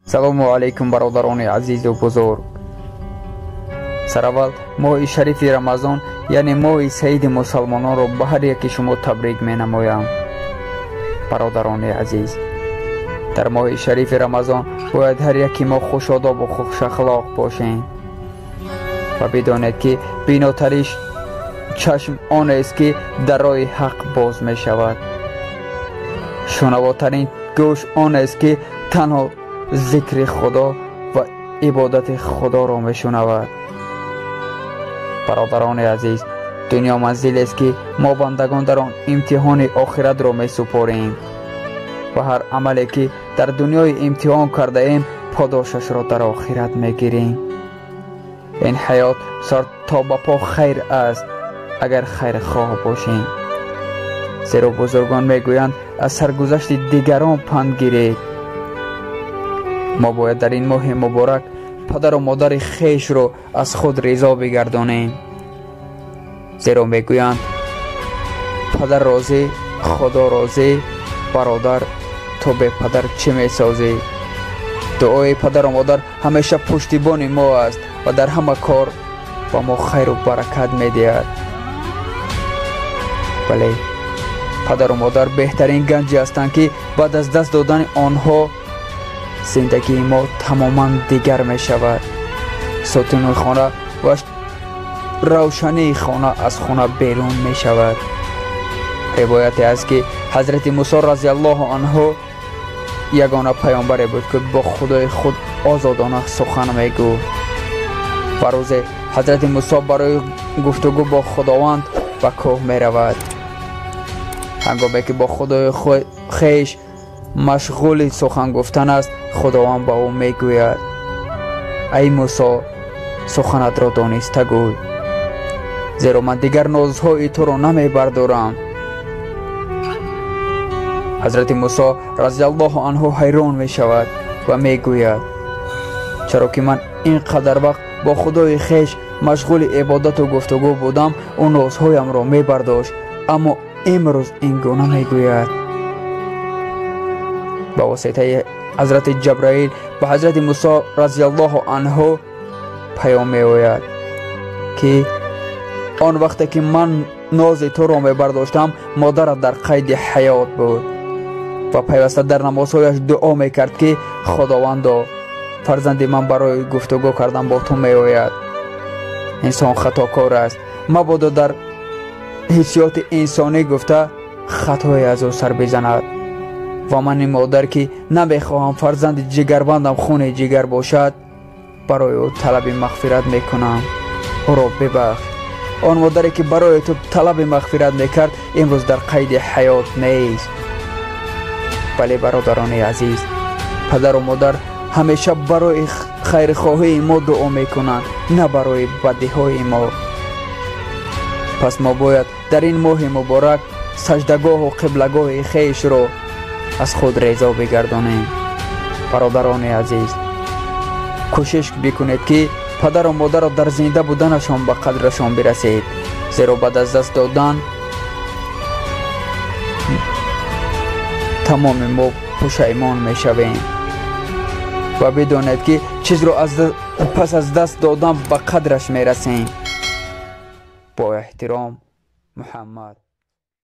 Салому алайкум бародарони азизу бузург. Сараввал моҳи шарифи Рамазон, яъне моҳи саиди мусалмононро ба ҳар яки шумо табрик менамоям. Бародарони азиз, дар моҳи шарифи Рамазон бояд ҳар яки мо хушодобу хушахлоқ бошем ва бидонед, ки бинотариш чашм он аст, ки дар роҳи ҳақ боз мешавад. Шунавотарин гӯш он аст, ки танҳо зикри Худо ва ибодати Худоро мешунавад. Бародарони азиз, дунё манзилест, ки мо бандагон дар он имтиҳони охиратро месупорем ва ҳар амале, ки дар дунёи имтиҳон кардаем, подошашро дар охират мегирем. Ин ҳаёт сар то ба по хайр аст, агар хайрхоҳ бошем. Зеро бузургон мегӯянд, аз саргузашти дигарон панд гиред. Мо бояд дар ин моҳи муборак падару модари хешро аз худ ризо бигардонем. Зеро мегӯянд, падар розӣ, Худо розӣ. Бародар, ту бепадар чӣ месозӣ? Дуои падару модар ҳамеша пуштибони мо аст ва дар ҳама кор ба мо хайру баракат медиҳад. Бале, падару модар беҳтарин ганҷе ҳастанд, ки баъд аз даст додани онҳо зиндагии мо тамоман дигар мешавад. Сутуни хона ва равшании хона аз хона берун мешавад. Ривояте аст, ки ҳазрати Мусо разиаллоҳу анҳу ягона паёмбаре буд, ки бо Худои худ озодона сухан мегуфт. Ва рӯзе ҳазрати Мусо барои гуфтугӯ бо Худованд ба кӯҳ меравад. Ҳангоме ки бо Худои хеш машғули сухан гуфтан аст, Худованд ба ӯ мегӯяд: «Ай Мусо, суханатро дониста гӯй, зеро ман дигар нозҳои туро намебардорам». Ҳазрати Мусо разиаллоҳу анҳу ҳайрон мешавад ва мегӯяд: «Чаро ки ман ин қадар вақт бо Худои хеш машғули ибодату гуфтугӯ будам, ӯ нозҳоямро мебардошт, аммо имрӯз ин гуна мегӯяд?» Ба воситаи ҳазрати Ҷабраил ба ҳазрати Мусо разиаллоҳу анҳу паём меояд, ки он вақте ки ман нози туро мебардоштам, модарат дар қайди ҳаёт буд ва пайваста дар намозҳояш дуо мекард, ки Худовандо, фарзанди ман барои гуфтугӯ кардан бо ту меояд. Инсон хатокор аст, мабодо дар ҳиссиёти инсонӣ гуфта хатое аз ӯ сар бизанад. Ва мани модар, ки намехоҳам фарзанди ҷигарбандам хуни ҷигар бошад, барои ӯ талаби мағфират мекунам, ӯро бибахш. Он модаре, ки барои ту талаби мағфират мекард, имрӯз дар қайди ҳаёт нест. Бале, бародарони азиз, падару модар ҳамеша барои хайрхоҳии мо дуо мекунанд, на барои бадиҳои мо. Пас мо бояд дар ин моҳи муборак саҷдагоҳу қиблагоҳи хешро аз худ резо бигардонем. Бародарони азиз, кӯшиш бикунед, ки падару модарро дар зинда буданашон ба қадрашон бирасед, зеро баъд аз даст додан тамоми мо пушаймон мешавем. Ва бидонед, ки чизро пас аз даст додан ба қадраш мерасем. Бо эҳтиром, Муҳаммад.